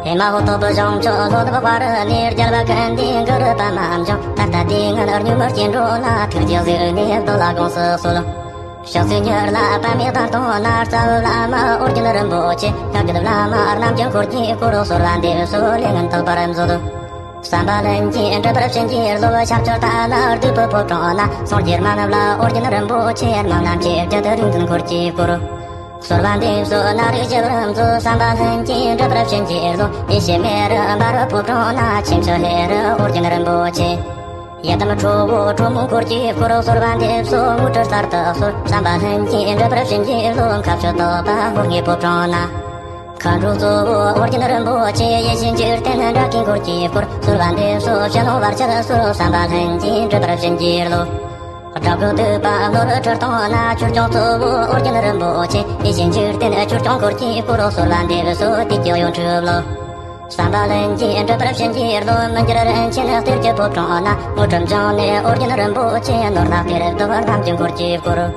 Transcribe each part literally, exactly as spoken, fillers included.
ཧེ་མ་ཧོ་ཐོབ་བྱང་ཆུབ་ལྷོ་ནུབ་དཔའ་རི་ནས། རྒྱལ་བ་ཀུན་འདུས་གུ་རུ་པདྨ་འབྱུང་། ད་ལྟ་དུས་ངན་རྙིང་མའི་སྐྱེ་འགྲོ་ལ། ཐུགས་རྗེས་གཟིགས་ནས་བདག་ལ་དགོངས་སུ་གསོལ། ཕྱག་འཚལ་གཉིས་ལ་པདྨའི་གདན་སྟེང་ན། རྩ་བའི་བླ་མ་ཨོ་རྒྱན་རིན་པོ་ཆེ། བྱ་རྒོད་བླ་མ་རྣམས་ཀྱི་འཁོར་གྱིས་བསྐོར། གསོལ་བ་འདེབས་སོ་ལས་ངན་དག་པར་མཛོད། བསམ་པ་ལྷུན་གྱིས་འགྲུབ་པར་བྱིན་གྱིས་རློབས། ཞབས་ཀྱི་རྟ་ལ་བདུག་སྤོས་ཕོ་བྲང་ན། སངས་རྒྱས་སྨན་བླ་ཨོ་རྒྱན་རིན་པོ་ཆེ། དམག་རྣམས་ཀྱི་རྒྱུད་དུ་རིགས་མཐུན་འཁོར་གྱིས་བསྐོར། གསོལ་བ་འདེབས་སོ་ནཱ་རོ་ཞི་བར་མཛོད། བསམ་པ་ལྷུན་གྱིས་འགྲུབ་པར་བྱིན་གྱིས་རློབས། ཡེ་ཤེས་མེ་རུ་འབར་བའི་ཕོ་བྲང་ན། ཆེམ་ཆུ་ཧེ་རུ་ཨོ་རྒྱན་རིན་པོ་ཆེ། ཡི་དམ་ཁྲོ་བོ་ཁྲོ་མོའི་འཁོར་གྱིས་བསྐོར། གསོལ་བ་འདེབས་སོ་དངོས་གྲུབ་གསར་དུ་གསོལ། བསམ་པ་ལྷུན་གྱིས་འགྲུབ་པར་བྱིན་གྱིས་རློབས། མཁའ་སྤྱོད་དག་པ་ཧཱུྃ་གི་ཕོ་བྲང་ན། མཁའ་འགྲོ་གཙོ་བོ་ཨོ་རྒྱན་རིན་པོ་ཆེ། ཡེ་ཤེས་འཇིག་རྟེན་དགྲ་བགེགས་འཁོར་གྱིས་བསྐོར། གསོལ་བ་འདེབས་སོ་ཕྱི་ནང་བར་ཆད་སོལ། བསམ་པ་ལྷུན་གྱིས་འགྲུབ་པར་བྱིན་གྱིས་རློབས། དགྲ་བགེགས་བཏུལ་བ་ནོར་བུའི་ཁྲི་སྟེང་ན། ཆོས་སྐྱོང་གཙོ་བོ་ཨོ་རྒྱན་རིན་པོ་ཆེ། ཡེ་ཤེས་འཇིག་རྟེན་ཆོས་སྐྱོང་འཁོར་གྱིས་བསྐོར། གསོལ་བ་འདེབས་སོ་དུས་ཀྱི་གཡུང་དྲུང་བློ། བསམ་པ་ལྷུན་གྱིས་འགྲུབ་པར་བྱིན་གྱིས་རློབས། མི་འགྱུར་རིན་ཆེན་གཏེར་གྱི་ཕོ་བྲང་ན། དངོས་གྲུབ་འབྱུང་གནས་ཨོ་རྒྱན་རིན་པོ་ཆེ། ནོར་ལྷ་གཏེར་སྟོན་རྣམས་ཀྱི་འཁོར་གྱིས་བསྐོར།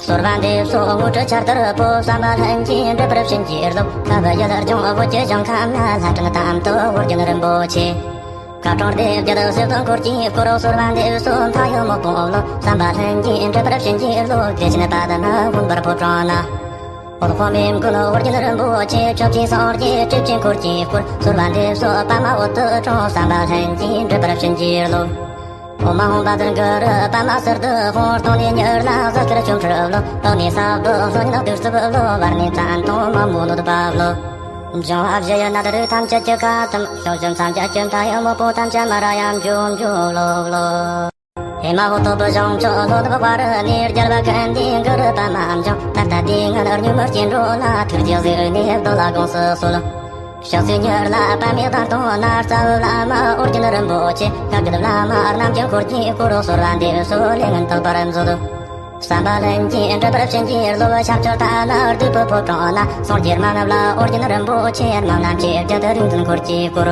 གསོལ་བ་འདེབས་སོ་དངོས་གྲུབ་ཆར་ལྟར་སྤོས། བསམ་པ་ལྷུན་གྱིས་འགྲུབ་པར་བྱིན་གྱིས་རློབས། ཁ་བ་ཡུལ་ལྗོངས་བོད་ཀྱི་ཞིང་ཁམས་ན། ལྷ་ཁྲིམས་དམ་དུ་ཨོ་རྒྱན་རིན་པོ་ཆེ། ཁ་ཀྲོང་སྡེ་བརྒྱད་གསེར་དུ་འཁོར་གྱིས་བསྐོར། གསོལ་བ་འདེབས་སོ་མཐའ་ཡས་དམག་དཔུང་བློ། བསམ་པ་ལྷུན་གྱིས་འགྲུབ་པར་བྱིན་གྱིས་རློབས། བདེ་ཆེན་པདྨ་འོད་འབར་ཕོ་བྲང་ན། འོད་དཔག་མེད་མགོན་ཨོ་རྒྱན་རིན་པོ་ཆེ། ཆོབ་ཅིག་སངས་རྒྱས་སྤྲུལ་པའི་འཁོར་གྱིས་བསྐོར། གསོལ་བ་འདེབས་སོ་པདྨ་འོད་དུ་ཀྲོང་། བསམ་པ་ལྷུན་གྱིས་འགྲུབ་པར་བྱིན་གྱིས་རློབས། ཨོཾ་ཨཱཿཧཱུྃ་བཛྲ་གུ་རུ་པདྨ་ཟུར་དུ་ཧཱུྃ། སྟེང་ནས་གཉིད་ལ་ཟིལ་དཀར་ཆོ་འཕྲུལ་བློ། ལག་ནས་ས་བརྡུང་གསོད་ཉིད་བདུད་རྩི་བློ། བར་ནས་མཚན་དང་མ་མོའི་གནོད་པ་བློ། འབྱུང་བ་བཞི་ཡི་ནད་རིགས་ཐམས་ཅད་ཀྱི་ཁ་ཏམ། གཤོག་རྒྱུ་མཚམས་བརྒྱད་ཀྱི་མཐའ་ཡས་དམག་དཔུང་ཐམས་ཅད་མར་ཡང་འཇོམས་འཇོམས་ལོ་ལོ། ཧེ་མ་ཧོ་ཐོབ་བྱང་ཕྱོགས་ལྷོ་ནུབ་དཔའ་རི་ནས། རྒྱལ་བ་ཀུན་འདུས་གུ་རུ་པདྨ་འབྱུང་། ད་ལྟ་དུས་ངན་རྙིང་མའི་སྐྱེ་འགྲོ་ལ། ཐུགས་རྗེས་གཟིགས་ནས་བདག་ལ་དགོངས་སུ་གསོལ། ཕྱག་འཚལ་གཉིས་ལ་པདྨའི་གདན་སྟེང་ན། རྩ་བའི་བླ་མ་ཨོ་རྒྱན་རིན་པོ་ཆེ། བྱ་རྒོད་བླ་མ་རྣམས་ཀྱི་འཁོར་གྱིས་བསྐོར། གསོལ་བ་འདེབས་སོ་ལས་ངན་དག་པར་མཛོད། བསམ་པ་ལྷུན་གྱིས་འགྲུབ་པར་བྱིན་གྱིས་རློབས། ཞབས་ཀྱི་རྟ་ལ་བདུག་སྤོས་ཕོ་བྲང་ན། སངས་རྒྱས་སྨན་བླ་ཨོ་རྒྱན་རིན་པོ་ཆེ། དམག་རྣམས་ཀྱི་རྒྱུད་དུ་རིགས་མཐུན་འཁོར་གྱིས་བསྐོར།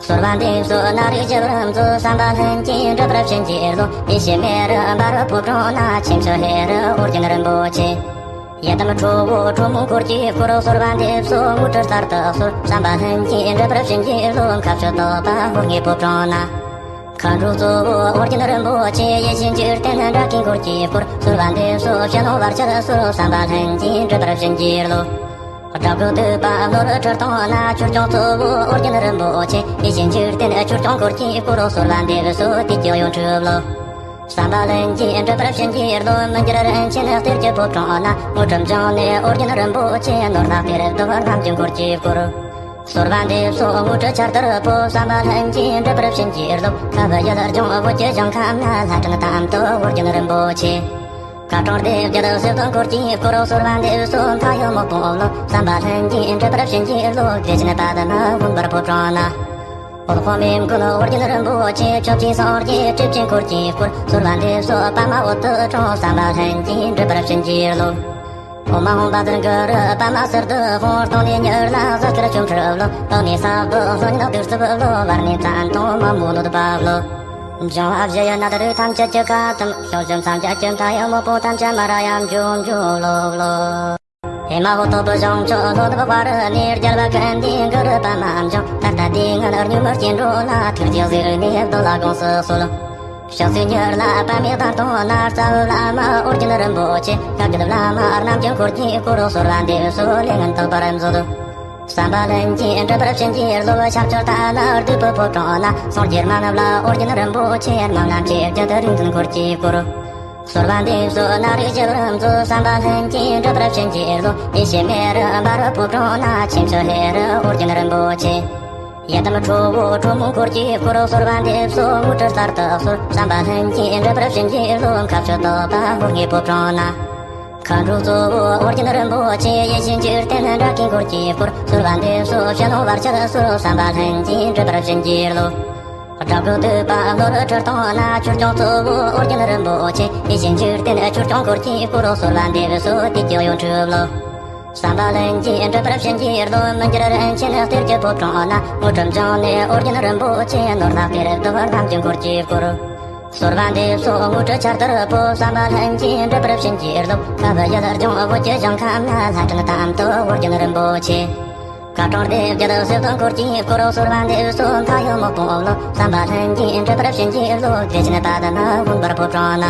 གསོལ་བ་འདེབས་སོ་ནཱ་རོ་ཞི་བར་མཛོད། བསམ་པ་ལྷུན་གྱིས་འགྲུབ་པར་བྱིན་གྱིས་རློབས། ཡེ་ཤེས་མེ་རུ་འབར་བའི་ཕོ་བྲང་ན། ཆེམ་ཆུ་ཧེ་རུ་ཨོ་རྒྱན་རིན་པོ་ཆེ། ཡི་དམ་ཁྲོ་བོ་ཁྲོ་མོའི་འཁོར་གྱིས་བསྐོར། གསོལ་བ་འདེབས་སོ་དངོས་གྲུབ་གསར་དུ་གསོལ། བསམ་པ་ལྷུན་གྱིས་འགྲུབ་པར་བྱིན་གྱིས་རློབས། མཁའ་སྤྱོད་དག་པ་ཧཱུྃ་གི་ཕོ་བྲང་ན། མཁའ་འགྲོ་གཙོ་བོ་ཨོ་རྒྱན་རིན་པོ་ཆེ། ཡེ་ཤེས་འཇིག་རྟེན་དགྲ་བགེགས་འཁོར་གྱིས་བསྐོར། གསོལ་བ་འདེབས་སོ་ཕྱི་ནང་བར་ཆད་སོལ། བསམ་པ་ལྷུན་གྱིས་འགྲུབ་པར་བྱིན་གྱིས་རློབས། དགྲ་བགེགས་བཏུལ་བ་ནོར་བུའི་ཁྲི་སྟེང་ན། ཆོས་སྐྱོང་གཙོ་བོ་ཨོ་རྒྱན་རིན་པོ་ཆེ། ཡེ་ཤེས་འཇིག་རྟེན་ཆོས་སྐྱོང་འཁོར་གྱིས་བསྐོར། གསོལ་བ་འདེབས་སོ་དུས་ཀྱི་གཡུང་དྲུང་བློ། བསམ་པ་ལྷུན་གྱིས་འགྲུབ་པར་བྱིན་གྱིས་རློབས། མི་འགྱུར་རིན་ཆེན་གཏེར་གྱི་ཕོ་བྲང་ན། དངོས་གྲུབ་འབྱུང་གནས་ཨོ་རྒྱན་རིན་པོ་ཆེ། ནོར་ལྷ་གཏེར་སྟོན་རྣམས་ཀྱི་འཁོར་གྱིས་བསྐོར། གསོལ་བ་འདེབས་སོ་དངོས་གྲུབ་ཆར་ལྟར་སྤོས། བསམ་པ་ལྷུན་གྱིས་འགྲུབ་པར་བྱིན་གྱིས་རློབས། ཁ་བ་ཡུལ་ལྗོངས་བོད་ཀྱི་ཞིང་ཁམས་ན། ལྷ་ཁྲིམས་དམ་དུ་ཨོ་རྒྱན་རིན་པོ་ཆེ། མཁའ་ཀྲོང་སྡེ་བརྒྱད་གསེར་དུ་འཁོར་གྱིས་བསྐོར། གསོལ་བ་འདེབས་སོ་མཐའ་ཡས་དམག་དཔུང་བློ། བསམ་པ་ལྷུན་གྱིས་འགྲུབ་པར་བྱིན་གྱིས་རློབས། བདེ་ཆེན་པདྨ་འོད་འབར་ཕོ་བྲང་ན། འོད་དཔག་མེད་མགོན་ཨོ་རྒྱན་རིན་པོ་ཆེ། ཆོབ་ཅིག་སངས་རྒྱས་སྤྲུལ་པའི་འཁོར་གྱིས་བསྐོར། གསོལ་བ་འདེབས་སོ་པདྨ་འོད་དུ་ཀྲོང་། བསམ་པ་ལྷུན་གྱིས་འགྲུབ་པར་བྱིན་གྱིས་རློབས། ཨོཾ་ཨཱཿཧཱུྃ་བཛྲ་གུ་རུ་པདྨ་ཟུར་དུ་ཧཱུྃ། སྟེང་ནས་གཉིད་ལ་ཟིལ་དཀར་ཆོ་འཕྲུལ་བློ། ལག་ནས་ས་བདུད་གསོད་ཉིད་བདུད་རྩི་བློ། བར་ནས་མཚན་དང་མ་མོའི་གནོད་པ་བློ། འབྱུང་བ་བཞི་ཡི་ནད་རིགས་ཐམས་ཅད་ཀྱི་ཁ་ཏམ། གཤོག་རྒྱུ་མཚམས་བརྒྱད་ཀྱི་མཐའ་ཡས་དམག་དཔུང་ཐམས་ཅད་མར་ཡང་འཇོམས་འཇོམས་ལོ་ལོ། ཧེ་མ་ཧོ་ཐོབ་བྱང་ཕྱོགས་ལྷོ་ནུབ་དཔའ་རི་ནས། རྒྱལ་བ་ཀུན་འདུས་གུ་རུ་པདྨ་འབྱུང་། ད་ལྟ་དུས་ངན་རྙིང་མའི་སྐྱེ་འགྲོ་ལ། ཐུགས་རྗེས་གཟིགས་ནས་བདག་ལ་དགོངས་སུ་གསོལ། ཕྱག་འཚལ་གཉིས་ལ་པདྨའི་གདན་སྟེང་ན། རྩ་བའི་བླ་མ་ཨོ་རྒྱན་རིན་པོ་ཆེ། བྱ་རྒོད་བླ་མ་རྣམས་ཀྱི་འཁོར་གྱིས་བསྐོར། གསོལ་བ་འདེབས་སོ་ལས་ངན་དག་པར་མཛོད། བསམ་པ་ལྷུན་གྱིས་འགྲུབ་པར་བྱིན་གྱིས་རློབས། ཞབས་ཀྱི་རྟ་ལ་བདུག་སྤོས་ཕོ་བྲང་ན། སངས་རྒྱས་སྨན་བླ་ཨོ་རྒྱན་རིན་པོ་ཆེ། དམག་རྣམས་ཀྱི་རྒྱུད་དུ་རིགས་མཐུན་འཁོར་གྱིས་བསྐོར། གསོལ་བ་འདེབས་སོ་ནཱ་རོ་ཞི་བར་མཛོད། བསམ་པ་ལྷུན་གྱིས་འགྲུབ་པར་བྱིན་གྱིས་རློབས། ཡེ་ཤེས་མེ་རུ་འབར་བའི་ཕོ་བྲང་ན། ཆེམ་ཆུ་ཧེ་རུ་ཨོ་རྒྱན་རིན་པོ་ཆེ། ཡི་དམ་ཁྲོ་བོ་ཁྲོ་མོའི་འཁོར་གྱིས་བསྐོར། གསོལ་བ་འདེབས་སོ་དངོས་གྲུབ་གསར་དུ་གསོལ། བསམ་པ་ལྷུན་གྱིས་འགྲུབ་པར་བྱིན་གྱིས་རློབས། མཁའ་སྤྱོད་དག་པ་ཧཱུྃ་གི་ཕོ་བྲང་ན། མཁའ་འགྲོ་གཙོ་བོ་ཨོ་རྒྱན་རིན་པོ་ཆེ། ཡེ་ཤེས་འཇིག་རྟེན་དགྲ་བགེགས་འཁོར་གྱིས་བསྐོར། གསོལ་བ་འདེབས་སོ་ཕྱི་ནང་བར་ཆད་སོལ། བསམ་པ་ལྷུན་གྱིས་འགྲུབ་པར་བྱིན་གྱིས་རློབས། དགྲ་བགེགས་བཏུལ་བ་ནོར་བུའི་ཁྲི་སྟེང་ན། ཆོས་སྐྱོང་གཙོ་བོ་ཨོ་རྒྱན་རིན་པོ་ཆེ། ཡེ་ཤེས་འཇིག་རྟེན་ཆོས་སྐྱོང་འཁོར་གྱིས་བསྐོར། གསོལ་བ་འདེབས་སོ་དུས་ཀྱི་གཡུང་དྲུང་བློ། བསམ་པ་ལྷུན་གྱིས་འགྲུབ་པར་བྱིན་གྱིས་རློབས། མི་འགྱུར་རིན་ཆེན་གཏེར་གྱི་ཕོ་བྲང་ན། དངོས་གྲུབ་འབྱུང་གནས་ཨོ་རྒྱན་རིན་པོ་ཆེ། ནོར་ལྷ་གཏེར་སྟོན་རྣམས་ཀྱི་འཁོར་གྱིས་བསྐོར། གསོལ་བ་འདེབས་སོ་དངོས་གྲུབ་ཆར་ལྟར་སྤོས། བསམ་པ་ལྷུན་གྱིས་འགྲུབ་པར་བྱིན་གྱིས་རློབས། ཁ་བ་ཡུལ་ལྗོངས་བོད་ཀྱི་ཞིང་ཁམས་ན། ལྷ་ཁྲིམས་དམ་དུ་ཨོ་རྒྱན་རིན་པོ་ཆེ། སྐར་གྲངས་སྡེ་བརྒྱད་གསེར་དང་འཁོར་གྱི་སྐོར། གསོལ་བ་འདེབས་སོ་མཐའ་ཡས་མོས་པ་བློ། བསམ་པ་ལྷུན་གྱིས་འགྲུབ་པར་བྱིན་གྱིས་རློབས། བདེ་ཆེན་པདྨ་འོད་འབར་ཕོ་བྲང་ན།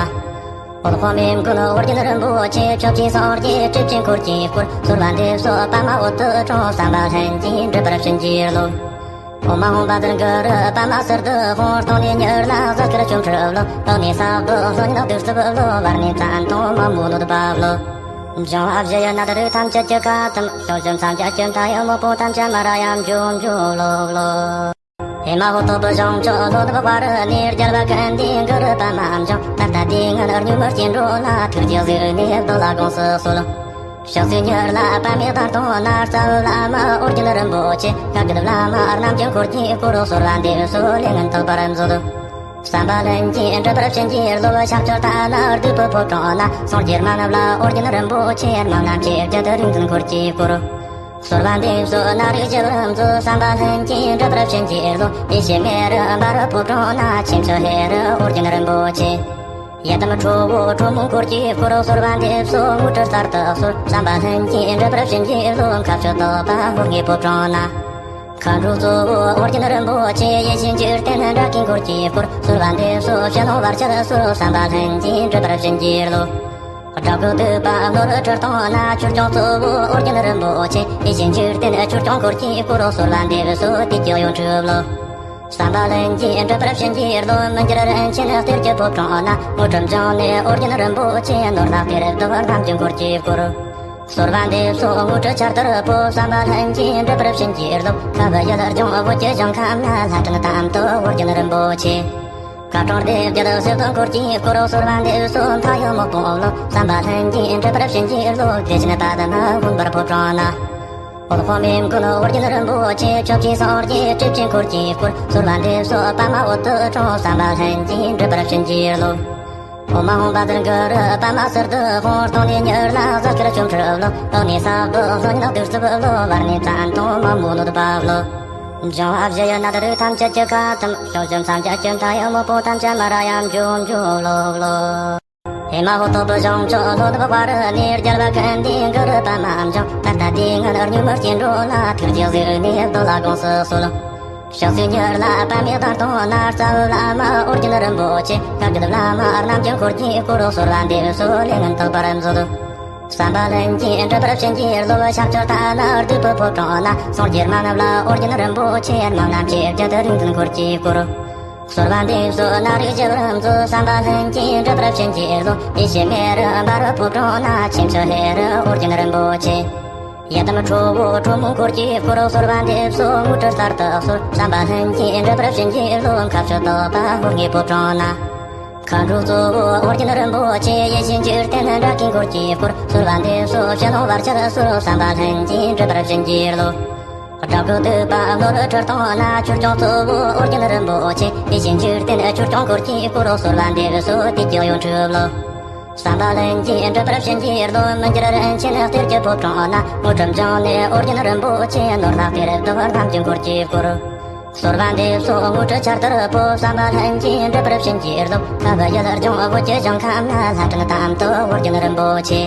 འོད་དཔག་མེད་མགོན་ཨོ་རྒྱན་རིན་པོ་ཆེ། ཕྱོགས་བཅུའི་སངས་རྒྱས་སྤྲུལ་པའི་འཁོར་གྱིས་བསྐོར། གསོལ་བ་འདེབས་སོ་པདྨ་འོད་དུ་ཕྲེང་། བསམ་པ་ལྷུན་གྱིས་འགྲུབ་པར་བྱིན་གྱིས་རློབས། འོ་མ་འོད་འབར་དུར་འགུལ་རི། པདྨ་ཟུར་དུ་ཧཱུྃ། སྟེང་ནས་མྱུར་ལ་གཟའ་སྐར་བྱོན་འཕྲོས་བློ། འོག་ནས་ས་བདག་ལྷོ་ཉིད་བདུད་རྩི་བློ། བར་ནས་མཚན་དང་མ་མོ་གནོད་པ་བློ། འབྱུང་བ་བཞི་ཡི་ནད་རིགས་ཐམས་ཅད་ཀྱི་ཁ་ཐུམ། ཕྱོགས་བཅུ་མཚམས་བརྒྱད་ཀྱི་མཐའ་ཡས་མོས་པ་ཐམས་ཅད་མ་ར་ཡ་འཇོམས་འཇོམས་ལོ་ལོ། ཨེ་མ་ཧོ་ཐོབ་བྱང་ཆུབ་ལྷོ་ནུབ་དཔའ་རི་ནས། རྒྱལ་བ་ཀུན་འདུས་གུ་རུ་པདྨ་འབྱུང་། ད་ལྟ་དུས་ངན་སྙིགས་མའི་སྐྱེ་འགྲོ་ལ། ཐུགས་རྗེས་གཟིགས་ནས་བདག་ལ་དགོངས་སུ་གསོལ། ཕྱག་འཚལ་མྱུར་ལ་པདྨའི་གདན་སྟེང་ན། རྩ་བའི་བླ་མ་ཨོ་རྒྱན་རིན་པོ་ཆེ། བཀའ་བརྒྱུད་བླ་མ་རྣམས་ཀྱི་འཁོར་གྱིས་བསྐོར། གསོལ་བ་འདེབས་སོ་ལས་ངན་དག་པར་མཛོད། བསམ་པ་ལྷུན་གྱིས་འགྲུབ་པར་བྱིན་གྱིས་རློབས། ཕྱག་མཆོག་ཏཱ་ལ་བདུད་པོའི་ཕོ་བྲང་ན། སངས་རྒྱས་མ་ནུབ་ལ་ཨོ་རྒྱན་རིན་པོ་ཆེ། དམག་རྣམས་ཆེ་བརྒྱད་རིག་འཛིན་འཁོར་གྱིས་བསྐོར། གསོལ་བ་འདེབས་སོ་ནད་རིགས་ཞི་བར་མཛོད། བསམ་པ་ལྷུན་གྱིས་འགྲུབ་པར་བྱིན་གྱིས་རློབས། ཡེ་ཤེས་མེ་རུ་འབར་བའི་ཕོ་བྲང་ན། ཆེམ་ཆུ་ཧེ་རུ་ཨོ་རྒྱན་རིན་པོ་ཆེ། ཡི་དམ་ཁྲོ་བོ་ཁྲོ་མོའི་འཁོར་གྱིས་བསྐོར། གསོལ་བ་འདེབས་སོ་དངོས་གྲུབ་གསར་དུ་གསོལ། བསམ་པ་ལྷུན་གྱིས་འགྲུབ་པར་བྱིན་གྱིས་རློབས། མཁའ་སྤྱོད་དག་པ་ཧཱུྃ་གི་ཕོ་བྲང་ན། མཁའ་འགྲོ་གཙོ་བོ་ཨོ་རྒྱན་རིན་པོ་ཆེ། ཡེ་ཤེས་འཇིག་རྟེན་དགྲ་བགེགས་འཁོར་གྱིས་བསྐོར། གསོལ་བ་འདེབས་སོ་ཕྱི་ནང་བར་ཆད་སོལ། བསམ་པ་ལྷུན་གྱིས་འགྲུབ་པར་བྱིན་གྱིས་རློབས། དགྲ་བགེགས་བཏུལ་བ་ནོར་བུའི་ཁྲི་སྟེང་ན། ཆོས་སྐྱོང་གཙོ་བོ་ཨོ་རྒྱན་རིན་པོ་ཆེ། ཡེ་ཤེས་འཇིག་རྟེན་ཆོས་སྐྱོང་འཁོར་གྱིས་བསྐོར། གསོལ་བ་འདེབས་སོ་དུས་ཀྱི་ཡོངས་གྲུབ་བློ། བསམ་པ་ལྷུན་གྱིས་འགྲུབ་པར་བྱིན་གྱིས་རློབས། མི་འགྱུར་རིན་ཆེན་གཏེར་གྱི་ཕོ་བྲང་ན། དངོས་གྲུབ་འབྱུང་གནས་ཨོ་རྒྱན་རིན་པོ་ཆེ། ནོར་ལྷ་གཏེར་བདག་རྣམས་ཀྱི་འཁོར་གྱིས་བསྐོར། གསོལ་བ་འདེབས་སོ་དངོས་གྲུབ་ཆར་ལྟར་འཕོ། བསམ་པ་ལྷུན་གྱིས་འགྲུབ་པར་བྱིན་གྱིས་རློབས། ཁ་བ་ཡུལ་ལྗོངས་བོད་ཀྱི་ཞིང་ཁམས་ན། ལྷ་ཕྲན་དམ་དུ་ཨོ་རྒྱན་རིན་པོ་ཆེ། སྐར་གྲངས་སྡེ་བརྒྱད་གསེར་དང་འཁོར་གྱིས་བསྐོར། གསོལ་བ་འདེབས་སོ་མཐའ་ཡས་མོས་པ་བློ། བསམ་པ་ལྷུན་གྱིས་འགྲུབ་པར་བྱིན་གྱིས་རློབས། བདེ་ཆེན་པདྨ་འོད་འབར་ཕོ་བྲང་ན། འོད་དཔག་མེད་མགོན་ཨོ་རྒྱན་རིན་པོ་ཆེ། ཕྱོགས་བཅུའི་སངས་རྒྱས་སྤྲུལ་པའི་འཁོར་གྱིས་བསྐོར། གསོལ་བ་འདེབས་སོ་པདྨ་འོད་དུ་ཕྲེང་། བསམ་པ་ལྷུན་གྱིས་འགྲུབ་པར་བྱིན་གྱིས་རློབས། འོ་མ་འོད་འབར་དུར་འགུལ་རི། པདྨ་ཟུར་དུ་ཧཱུྃ། སྟེང་ནས་མྱུར་ལ་གཟའ་སྐར་བྱོན་འཕྲོས་བློ། འོག་ནས་ས་བདག་ལྷོ་ཉིད་བདུད་རྩི་བློ། བར་ནས་མཚན་དང་མ་མོ་གནོད་པ་བློ། འབྱུང་བ་བཞི་ཡི་ནད་རིགས་ཐམས་ཅད་ཀྱི་ཁ་ཐུམ། ཕྱོགས་བཅུ་མཚམས་བརྒྱད་ཀྱི་མཐའ་ཡས་མོས་པ་ཐམས་ཅད་མ་ར་ཡ་འཇོམས་འཇོམས་ལོ་ལོ། ཨེ་མ་ཧོ་ཐོབ་བྱང་ཕྱོགས་ལྷོ་ནུབ་དཔའ་རི་ནས། རྒྱལ་བ་ཀུན་འདུས་གུ་རུ་པདྨ་འབྱུང་། ད་ལྟ་དུས་ངན་སྙིགས་མའི་སྐྱེ་འགྲོ་ལ། ཐུགས་རྗེས་གཟིགས་ནས་བདག་ལ་དགོངས་སུ་གསོལ། ཕྱག་འཚལ་མྱུར་ལ་པདྨའི་གདན་སྟེང་ན། རྩ་བའི་བླ་མ་ཨོ་རྒྱན་རིན་པོ་ཆེ། བཀའ་བརྒྱུད་བླ་མ་རྣམས་ཀྱི་འཁོར་གྱིས་བསྐོར། གསོལ་བ་འདེབས་སོ་ལས་ངན་དག་པར་མཛོད། བསམ་པ་ལྷུན་གྱིས་འགྲུབ་པར་བྱིན་གྱིས་རློབས། ཕྱག་མཆོག་ཏཱ་ལ་བདུད་པོའི་ཕོ་བྲང་ན། སངས་རྒྱས་མ་ནུབ་ལ་ཨོ་རྒྱན་རིན་པོ་ཆེ། དམག་རྣམས་ཆེ་བརྒྱད་རིག་འཛིན་འཁོར་གྱིས་བསྐོར། གསོལ་བ་འདེབས་སོ་ནད་རིགས་ཞི་བར་མཛོད། བསམ་པ་ལྷུན་གྱིས་འགྲུབ་པར་བྱིན་གྱིས་རློབས། ཡེ་ཤེས་མེ་རུ་འབར་བའི་ཕོ་བྲང་ན། ཆེམ་ཆུ་ཧེ་རུ་ཨོ་རྒྱན་རིན་པོ་ཆེ། ཡི་དམ་ཁྲོ་བོ་ཁྲོ་མོའི་འཁོར་གྱིས་བསྐོར། གསོལ་བ་འདེབས་སོ་དངོས་གྲུབ་གསར་དུ་གསོལ། བསམ་པ་ལྷུན་གྱིས་འགྲུབ་པར་བྱིན་གྱིས་རློབས། མཁའ་སྤྱོད་དག་པ་ཧཱུྃ་གི་ཕོ་བྲང་ན། མཁའ་འགྲོ་གཙོ་བོ་ཨོ་རྒྱན་རིན་པོ་ཆེ། ཡེ་ཤེས་འཇིག་རྟེན་དགྲ་བགེགས་འཁོར་གྱིས་བསྐོར། གསོལ་བ་འདེབས་སོ་ཕྱི་ནང་བར་ཆད་སོལ། བསམ་པ་ལྷུན་གྱིས་འགྲུབ་པར་བྱིན་གྱིས་རློབས། དགྲ་བགེགས་བཏུལ་བ་ནོར་བུའི་ཁྲི་སྟེང་ན། ཆོས་སྐྱོང་གཙོ་བོ་ཨོ་རྒྱན་རིན་པོ་ཆེ། ཡེ་ཤེས་འཇིག་རྟེན་ཆོས་སྐྱོང་འཁོར་གྱིས་བསྐོར། གསོལ་བ་འདེབས་སོ་དུས་ཀྱི་ཡོངས་གྲུབ་བློ། བསམ་པ་ལྷུན་གྱིས་འགྲུབ་པར་བྱིན་གྱིས་རློབས། མི་འགྱུར་རིན་ཆེན་གཏེར་གྱི་ཕོ་བྲང་ན། དངོས་གྲུབ་འབྱུང་གནས་ཨོ་རྒྱན་རིན་པོ་ཆེ། ནོར་ལྷ་གཏེར་བདག་རྣམས་ཀྱི་འཁོར་གྱིས་བསྐོར། གསོལ་བ་འདེབས་སོ་དངོས་གྲུབ་ཆར་ལྟར་འཕོ། བསམ་པ་ལྷུན་གྱིས་འགྲུབ་པར་བྱིན་གྱིས་རློབས། ཁ་བ་ཡུལ་ལྗོངས་བོད་ཀྱི་ཞིང་ཁམས་ན། ལྷ་ཕྲན་དམ་དུ་ཨོ་རྒྱན་རིན་པོ་ཆེ།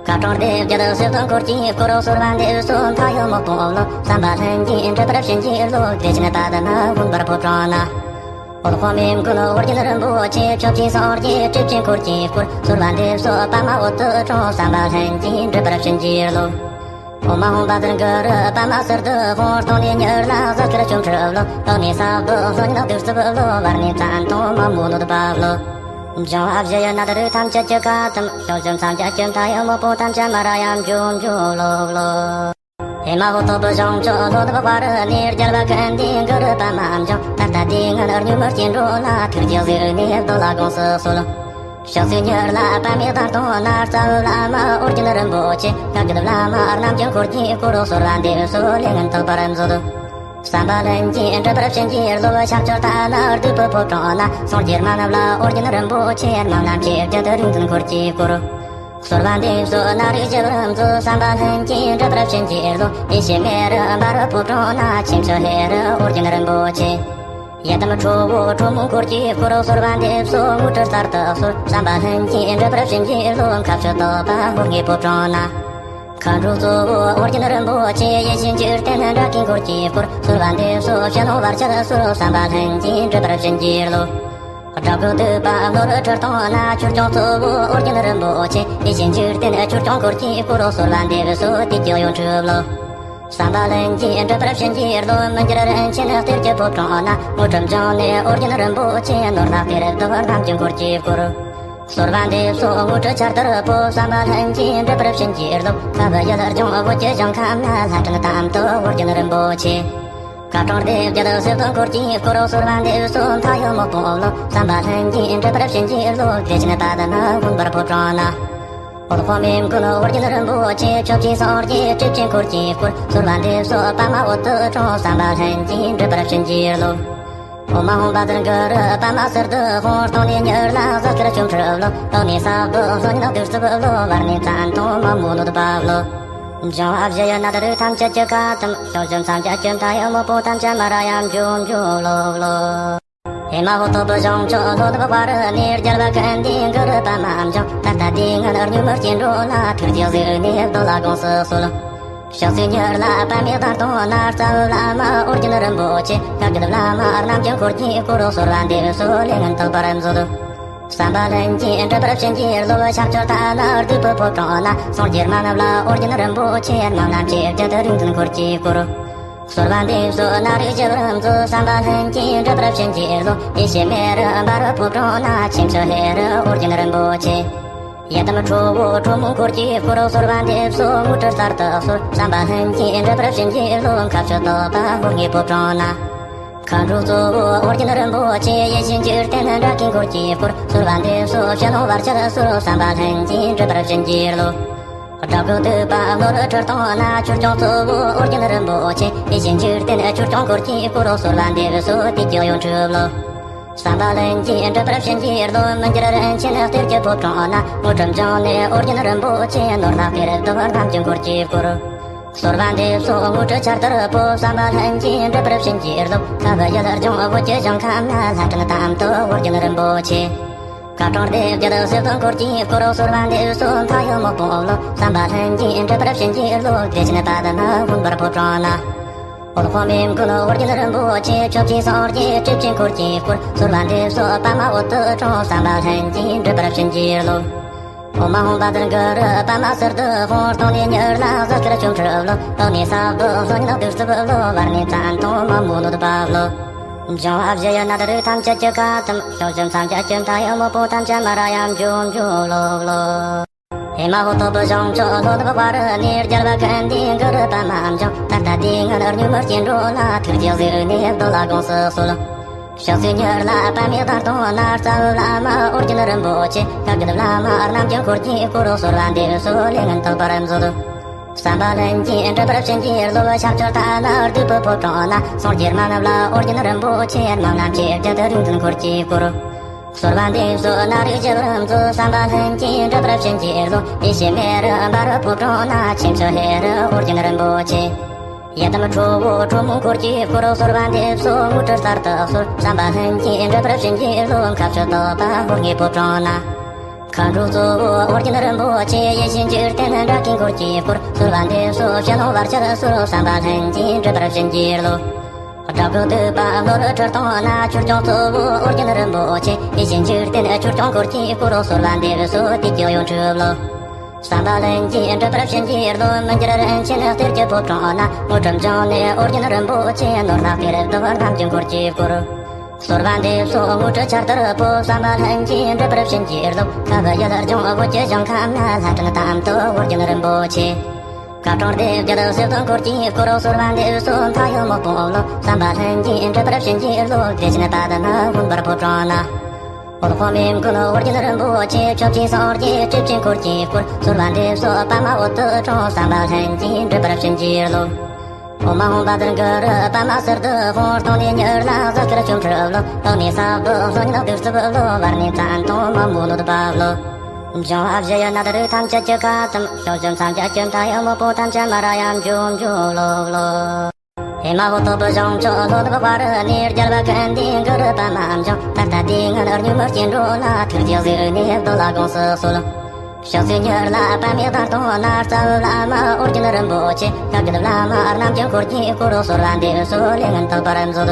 སྐར་གྲངས་སྡེ་བརྒྱད་གསེར་དང་འཁོར་གྱིས་བསྐོར། གསོལ་བ་འདེབས་སོ་མཐའ་ཡས་མོས་པ་བློ། བསམ་པ་ལྷུན་གྱིས་འགྲུབ་པར་བྱིན་གྱིས་རློབས། བདེ་ཆེན་པདྨ་འོད་འབར་ཕོ་བྲང་ན། འོད་དཔག་མེད་མགོན་ཨོ་རྒྱན་རིན་པོ་ཆེ། ཕྱོགས་བཅུའི་སངས་རྒྱས་སྤྲུལ་པའི་འཁོར་གྱིས་བསྐོར། གསོལ་བ་འདེབས་སོ་པདྨ་འོད་དུ་ཕྲེང་། བསམ་པ་ལྷུན་གྱིས་འགྲུབ་པར་བྱིན་གྱིས་རློབས། འོ་མ་འོད་འབར་དུར་འགུལ་རི། པདྨ་ཟུར་དུ་ཧཱུྃ། སྟེང་ནས་མྱུར་ལ་གཟའ་སྐར་བྱོན་འཕྲོས་བློ། འོག་ནས་ས་བདག་ལྷོ་ཉིད་བདུད་རྩི་བློ། བར་ནས་མཚན་དང་མ་མོ་གནོད་པ་བློ། འབྱུང་བ་བཞི་ཡི་ནད་རིགས་ཐམས་ཅད་ཀྱི་ཁ་ཐུམ། ཕྱོགས་བཅུ་མཚམས་བརྒྱད་ཀྱི་མཐའ་ཡས་མོས་པ་ཐམས་ཅད་མ་ར་ཡ་འཇོམས་འཇོམས་ལོ་ལོ། ཨེ་མ་ཧོ་ཐོབ་བྱང་ཕྱོགས་ལྷོ་ནུབ་དཔའ་རི་ནས། རྒྱལ་བ་ཀུན་འདུས་གུ་རུ་པདྨ་འབྱུང་། ད་ལྟ་དུས་ངན་སྙིགས་མའི་སྐྱེ་འགྲོ་ལ། ཐུགས་རྗེས་གཟིགས་ནས་བདག་ལ་དགོངས་སུ་གསོལ། ཕྱག་འཚལ་མྱུར་ལ་པདྨའི་གདན་སྟེང་ན། རྩ་བའི་བླ་མ་ཨོ་རྒྱན་རིན་པོ་ཆེ། བཀའ་བརྒྱུད་བླ་མ་རྣམས་ཀྱི་འཁོར་གྱིས་བསྐོར། གསོལ་བ་འདེབས་སོ་ལས་ངན་དག་པར་མཛོད། བསམ་པ་ལྷུན་གྱིས་འགྲུབ་པར་བྱིན་གྱིས་རློབས། ཕྱག་མཆོག་ཏཱ་ལ་བདུད་པོའི་ཕོ་བྲང་ན། སངས་རྒྱས་མ་ནུབ་ལ་ཨོ་རྒྱན་རིན་པོ་ཆེ། དམག་རྣམས་ཆེ་བརྒྱད་རིག་འཛིན་འཁོར་གྱིས་བསྐོར། གསོལ་བ་འདེབས་སོ་ནད་རིགས་ཞི་བར་མཛོད། བསམ་པ་ལྷུན་གྱིས་འགྲུབ་པར་བྱིན་གྱིས་རློབས། ཡེ་ཤེས་མེ་རུ་འབར་བའི་ཕོ་བྲང་ན། ཆེམ་ཆུ་ཧེ་རུ་ཨོ་རྒྱན་རིན་པོ་ཆེ། ཡི་དམ་ཁྲོ་བོ་ཁྲོ་མོའི་འཁོར་གྱིས་བསྐོར། གསོལ་བ་འདེབས་སོ་དངོས་གྲུབ་གསར་དུ་གསོལ། བསམ་པ་ལྷུན་གྱིས་འགྲུབ་པར་བྱིན་གྱིས་རློབས། མཁའ་སྤྱོད་དག་པ་ཧཱུྃ་གི་ཕོ་བྲང་ན། མཁའ་འགྲོ་གཙོ་བོ་ཨོ་རྒྱན་རིན་པོ་ཆེ། ཡེ་ཤེས་འཇིག་རྟེན་དགྲ་བགེགས་འཁོར་གྱིས་བསྐོར། གསོལ་བ་འདེབས་སོ་ཕྱི་ནང་བར་ཆད་སོལ། བསམ་པ་ལྷུན་གྱིས་འགྲུབ་པར་བྱིན་གྱིས་རློབས། དགྲ་བགེགས་འདུལ་བ་ལྷོ་རུ་ཁྲི་སྟོང་ན། ཆོས་སྐྱོང་གཙོ་བོ་ཨོ་རྒྱན་རིན་པོ་ཆེ། ཡེ་ཤེས་འཇིག་རྟེན་ཆོས་སྐྱོང་འཁོར་གྱིས་བསྐོར། གསོལ་བ་འདེབས་སོ་དུས་ཀྱི་གཡོ་འཕྲུལ་སློབས། བསམ་པ་ལྷུན་གྱིས་འགྲུབ་པར་བྱིན་གྱིས་རློབས། མི་འགྱུར་རིན་ཆེན་གཏེར་གྱི་ཕོ་བྲང་ན། དངོས་གྲུབ་འབྱུང་གནས་ཨོ་རྒྱན་རིན་པོ་ཆེ། ནོར་ལྷ་གཏེར་སྟོན་རྣམས་ཀྱི་འཁོར་གྱིས་བསྐོར། གསོལ་བ་འདེབས་སོ་དངོས་གྲུབ་ཆར་ལྟར་འཕོ། བསམ་པ་ལྷུན་གྱིས་འགྲུབ་པར་བྱིན་གྱིས་རློབས། ཁ་བུ་ཡུལ་ལྗོངས་བོད་ཀྱི་ཞིང་ཁམས་ན། ལྷ་ཕྲན་དམ་དུ་ཨོ་རྒྱན་རིན་པོ་ཆེ། སྐར་གྲངས་སྡེ་བརྒྱད་གསེར་ཏོག་འཁོར་གྱིས་བསྐོར། གསོལ་བ་འདེབས་སོ་མཐའ་ཡས་སྨུག་པོ་སློབས། བསམ་པ་ལྷུན་གྱིས་འགྲུབ་པར་བྱིན་གྱིས་རློབས། བདེ་ཆེན་པདྨ་འོད་འབར་ཕོ་བྲང་ན། འོད་དཔག་མེད་མགོན་ཨོ་རྒྱན་རིན་པོ་ཆེ། ཆོས་ཀྱི་སངས་རྒྱས་སྤྲུལ་པའི་འཁོར་གྱིས་བསྐོར། གསོལ་བ་འདེབས་སོ་པདྨ་འོད་དུ་ཀྲོང་། བསམ་པ་ལྷུན་གྱིས་འགྲུབ་པར་བྱིན་གྱིས་རློབས། འོ་མ་འོད་འབར་དུར་གུ་རུ་པདྨ་གསེར་དུ་ཧོང་། སྟོང་ནས་ཉུར་ལྷ་ཟ་ཀིར་ཆོ་འཕྲུལ་སློབས། ལྷོ་ནས་ས་བདུད་ཟོ་ཉི་ནག་གདུག་རྩུབ་སློབས། བར་ནས་མཚན་མཐོང་མ་མོ་གནོད་པ་སློབས། འབྱུང་བ་བཞི་ཡི་ནད་རིགས་ཐམས་ཅད་ཀྱི་ཁ་ཐུམ། གཤོག་འཇིབ་མཚམས་བརྒྱད་ཀྱི་མཐའ་ཡས་སྨུག་པོ་ཐམས་ཅད་མར་ཡང་འཇོམས་འཇོམས་སློབས་སློབས། ཨེ་མ་ཧོ་སྟོབས་བུ་ཞིང་མཆོག་ལྷོ་ནུབ་དཔའ་རི་ནས། རྒྱལ་བ་ཀུན་ལྡན་གུ་རུ་པདྨ་འབྱུང་། ད་ལྟ་དུས་ངན་སྙོམས་པར་སྐྱེ་འགྲོ་ལ། ཐུགས་རྗེས་གཟིགས་ནས་བདག་ལ་དགོངས་སུ་གསོལ། ཕྱག་འཚལ་ཉུར་ལྷ་པདྨའི་གདན་སྟེང་ན། རྩ་བའི་བླ་མ་ཨོ་རྒྱན་རིན་པོ་ཆེ། ཤཱཀྱའི་བླ་མ་རྣམས་ཀྱི་འཁོར་གྱིས་བསྐོར། གསོལ་བ་འདེབས་སོ་ལས་ངན་དག་པར་མཛོད། བསམ་པ་ལྷུན་གྱིས་འགྲུབ་པར་བྱིན་གྱིས་རློབས། ཕྱག་མཆོག་ཏཱ་ལ་བདུག་སྤོས་ཕོ་བྲང་ན། སངས་རྒྱས་མ་ནུབ་ལ་ཨོ་རྒྱན་རིན་པོ་ཆེ། རྣམ་ལྔ་མཆེད་བརྒྱད་རིགས་མཐུན་འཁོར་གྱིས་བསྐོར། གསོལ་བ་འདེབས་སོ་ནཱ་རོའི་རྒྱལ་པོར་མཛོད། བསམ་པ་ལྷུན་གྱིས་འགྲུབ་པར་བྱིན་གྱིས་རློབས། ཡེ་ཤེས་མེ་རུ་འབར་བའི་ཕོ་བྲང་ན། ཆེམ་ཆུ་ཧེ་རུ་ཨོ་རྒྱན་རིན་པོ་ཆེ། ཡི་དམ་ཁྲོ་བོ་ཁྲོ་མོའི་འཁོར་གྱིས་བསྐོར། གསོལ་བ་འདེབས་སོ་དངོས་གྲུབ་གསར་དུ་གསོལ། བསམ་པ་ལྷུན་གྱིས་འགྲུབ་པར་བྱིན་གྱིས་རློབས། མཁའ་སྤྱོད་དག་པ་ཧོར་ལྔའི་ཕོ་བྲང་ན། མཁའ་འགྲོ་གཙོ་བོ་ཨོ་རྒྱན་རིན་པོ་ཆེ། ཡེ་ཤེས་འཇིག་རྟེན་དགྲ་བགེགས་འཁོར་གྱིས་བསྐོར། གསོལ་བ་འདེབས་སོ་ཕྱི་ནང་བར་ཆད་སོལ། བསམ་པ་ལྷུན་གྱིས་འགྲུབ་པར་བྱིན་གྱིས་རློབས། དགྲ་བགེགས་འདུལ་བ་ལྷོ་རུ་ཁྲི་སྟོང་ན། ཆོས་སྐྱོང་གཙོ་བོ་ཨོ་རྒྱན་རིན་པོ་ཆེ། ཡེ་ཤེས་འཇིག་རྟེན་ཆོས་སྐྱོང་འཁོར་གྱིས་བསྐོར། གསོལ་བ་འདེབས་སོ་དུས་ཀྱི་གཡོ་འཕྲུལ་སློབས། བསམ་པ་ལྷུན་གྱིས་འགྲུབ་པར་བྱིན་གྱིས་རློབས། མི་འགྱུར་རིན་ཆེན་གཏེར་གྱི་ཕོ་བྲང་ན། དངོས་གྲུབ་འབྱུང་གནས་ཨོ་རྒྱན་རིན་པོ་ཆེ། ནོར་ལྷ་གཏེར་སྟོན་རྣམས་ཀྱི་འཁོར་གྱིས་བསྐོར། གསོལ་བ་འདེབས་སོ་དངོས་གྲུབ་ཆར་ལྟར་འཕོ། བསམ་པ་ལྷུན་གྱིས་འགྲུབ་པར་བྱིན་གྱིས་རློབས། ཁ་བུ་ཡུལ་ལྗོངས་བོད་ཀྱི་ཞིང་ཁམས་ན། ལྷ་ཕྲན་དམ་དུ་ཨོ་རྒྱན་རིན་པོ་ཆེ། སྐར་གྲངས་སྡེ་བརྒྱད་གསེར་ཏོག་འཁོར་གྱིས་བསྐོར། གསོལ་བ་འདེབས་སོ་མཐའ་ཡས་སྨུག་པོ་སློབས། བསམ་པ་ལྷུན་གྱིས་འགྲུབ་པར་བྱིན་གྱིས་རློབས། བདེ་ཆེན་པདྨ་འོད་འབར་ཕོ་བྲང་ན། འོད་དཔག་མེད་མགོན་ཨོ་རྒྱན་རིན་པོ་ཆེ། ཕྱོགས་བཅུའི་སངས་རྒྱས་སྤྲུལ་པའི་འཁོར་གྱིས་བསྐོར། གསོལ་བ་འདེབས་སོ་པདྨ་འོད་དུ་ཀྲོང་། བསམ་པ་ལྷུན་གྱིས་འགྲུབ་པར་བྱིན་གྱིས་རློབས། འོ་མ་འོད་འབར་དུར་གུ་རུ་པདྨ་གསེར་དུ་ཧོང་། སྟོང་ནས་ཉུར་ལྷ་ཟ་ཀིར་ཆོ་འཕྲུལ་སློབས། ལྷོ་ནས་ས་བདུད་ཟོ་ཉི་ནག་གདུག་རྩུབ་སློབས། བར་ནས་མཚན་མཐོང་མ་མོ་གནོད་པ་སློབས། འབྱུང་བ་བཞི་ཡི་ནད་རིགས་ཐམས་ཅད་ཀྱི་ཁ་ཐུམ། གཤོག་འཇིབ་མཚམས་བརྒྱད་ཀྱི་མཐའ་ཡས་སྨུག་པོ་ཐམས་ཅད་མར་ཡང་འཇོམས་འཇོམས་སློབས་སློབས། ཨེ་མ་ཧོ་སྟོབས་བུ་ཞིང་མཆོག་ལྷོ་ནུབ་དཔའ་རི་ནས། རྒྱལ་བ་ཀུན་ལྡན་གུ་རུ་པདྨ་འབྱུང་། ད་ལྟ་དུས་ངན་སྙོམས་པར་སྐྱེ་འགྲོ་ལ། ཐུགས་རྗེས་གཟིགས་ནས་བདག་ལ་དགོངས་སུ་གསོལ། ཕྱག་འཚལ་ཉུར་ལྷ་པདྨའི་གདན་སྟེང་ན། རྩ་བའི་བླ་མ་ཨོ་རྒྱན་རིན་པོ་ཆེ། ཤཱཀྱའི་བླ་མ་རྣམས་ཀྱི་འཁོར་གྱིས་བསྐོར། གསོལ་བ་འདེབས་སོ་ལས་ངན་དག་པར་མཛོད། བསམ་པ་ལྷུན་གྱིས་འགྲུབ་པར་བྱིན་གྱིས་རློབས། ཕྱག་མཆོག་ཏཱ་ལ་བདུག་སྤོས་ཕོ་བྲང་ན། སངས་རྒྱས་མ་ནུབ་ལ་ཨོ་རྒྱན་རིན་པོ་ཆེ། རྣམ་ལྔ་མཆེད་བརྒྱད་རིགས་མཐུན་འཁོར་གྱིས་བསྐོར། གསོལ་བ་འདེབས་སོ་ནཱ་རོའི་རྒྱལ་པོར་མཛོད། བསམ་པ་ལྷུན་གྱིས་འགྲུབ་པར་བྱིན་གྱིས་རློབས། ཡེ་ཤེས་མེ་རུ་འབར་བའི་ཕོ་བྲང་ན། ཆེམ་ཆུ་ཧེ་རུ་ཨོ་རྒྱན་རིན་པོ་ཆེ། ཡི་དམ་ཁྲོ་བོ་ཁྲོ་མོའི་འཁོར་གྱིས་བསྐོར། གསོལ་བ་འདེབས་སོ་དངོས་གྲུབ་གསར་དུ་གསོལ། བསམ་པ་ལྷུན་གྱིས་འགྲུབ་པར་བྱིན་གྱིས་རློབས། མཁའ་སྤྱོད་དག་པ་ཧོར་ལྔའི་ཕོ་བྲང་ན། མཁའ་འགྲོ་གཙོ་བོ་ཨོ་རྒྱན་རིན་པོ་ཆེ། ཡེ་ཤེས་འཇིག་རྟེན་དགྲ་བགེགས་འཁོར་གྱིས་བསྐོར། གསོལ་བ་འདེབས་སོ་ཕྱི་ནང་བར་ཆད་སོལ། བསམ་པ་ལྷུན་གྱིས་འགྲུབ་པར་བྱིན་གྱིས་རློབས། དགྲ་བགེགས་འདུལ་བ་ལྷོ་རུ་ཁྲི་སྟོང་ན། ཆོས་སྐྱོང་གཙོ་བོ་ཨོ་རྒྱན་རིན་པོ་ཆེ། ཡེ་ཤེས་འཇིག་རྟེན་ཆོས་སྐྱོང་འཁོར་གྱིས་བསྐོར། གསོལ་བ་འདེབས་སོ་དུས་ཀྱི་གཡོ་འཕྲུལ་སློབས། བསམ་པ་ལྷུན་གྱིས་འགྲུབ་པར་བྱིན་གྱིས་རློབས། མི་འགྱུར་རིན་ཆེན་གཏེར་གྱི་ཕོ་བྲང་ན། དངོས་གྲུབ་འབྱུང་གནས་ཨོ་རྒྱན་རིན་པོ་ཆེ། ནོར་ལྷ་གཏེར་སྟོན་རྣམས་ཀྱི་འཁོར་གྱིས་བསྐོར། གསོལ་བ་འདེབས་སོ་དངོས་གྲུབ་ཆར་ལྟར་འཕོ། བསམ་པ་ལྷུན་གྱིས་འགྲུབ་པར་བྱིན་གྱིས་རློབས། ཁ་བུ་ཡུལ་ལྗོངས་བོད་ཀྱི་ཞིང་ཁམས་ན། ལྷ་ཕྲན་དམ་དུ་ཨོ་རྒྱན་རིན་པོ་ཆེ། སྐར་གྲངས་སྡེ་བརྒྱད་གསེར་ཏོག་འཁོར་གྱིས་བསྐོར། གསོལ་བ་འདེབས་སོ་མཐའ་ཡས་སྨུག་པོ་སློབས། བསམ་པ་ལྷུན་གྱིས་འགྲུབ་པར་བྱིན་གྱིས་རློབས། བདེ་ཆེན་པདྨ་འོད་འབར་ཕོ་བྲང་ན། འོད་དཔག་མེད་མགོན་ཨོ་རྒྱན་རིན་པོ་ཆེ། ཕྱོགས་བཅུའི་སངས་རྒྱས་སྤྲུལ་པའི་འཁོར་གྱིས་བསྐོར། གསོལ་བ་འདེབས་སོ་པདྨ་འོད་དུ་ཀྲོང་། བསམ་པ་ལྷུན་གྱིས་འགྲུབ་པར་བྱིན་གྱིས་རློབས། འོ་མ་འོད་འབར་དུར་གུ་རུ་པདྨ་གསེར་དུ་ཧོང་། སྟོང་ནས་ཉུར་ལྷ་ཟ་ཀིར་ཆོ་འཕྲུལ་སློབས། ལྷོ་ནས་ས་བདུད་ཟོ་ཉི་ནག་གདུག་རྩུབ་སློབས། བར་ནས་མཚན་མཐོང་མ་མོ་གནོད་པ་སློབས། འབྱུང་བ་བཞི་ཡི་ནད་རིགས་ཐམས་ཅད་ཀྱི་ཁ་ཐུམ། གཤོག་འཇིབ་མཚམས་བརྒྱད་ཀྱི་མཐའ་ཡས་སྨུག་པོ་ཐམས་ཅད་མར་ཡང་འཇོམས་འཇོམས་སློབས་སློབས། ཨེ་མ་ཧོ་སྟོབས་བུ་ཞིང་མཆོག་ལྷོ་ནུབ་དཔའ་རི་ནས། རྒྱལ་བ་ཀུན་ལྡན་གུ་རུ་པདྨ་འབྱུང་། ད་ལྟ་དུས་ངན་སྙོམས་པར་སྐྱེ་འགྲོ་ལ། ཐུགས་རྗེས་གཟིགས་ནས་བདག་ལ་དགོངས་སུ་གསོལ། ཕྱག་འཚལ་ཉིད་ལ་པདྨའི་བདག་དང་ན། རྩ་བའི་བླ་མ་ཨོ་རྒྱན་རིན་པོ་ཆེ། བཀའ་བརྒྱུད་བླ་མ་རྣམས་ཀྱི་འཁོར་གྱིས་བསྐོར། གསོལ་བ་འདེབས་སོ་ལས་ངན་དག་པར་མཛོད།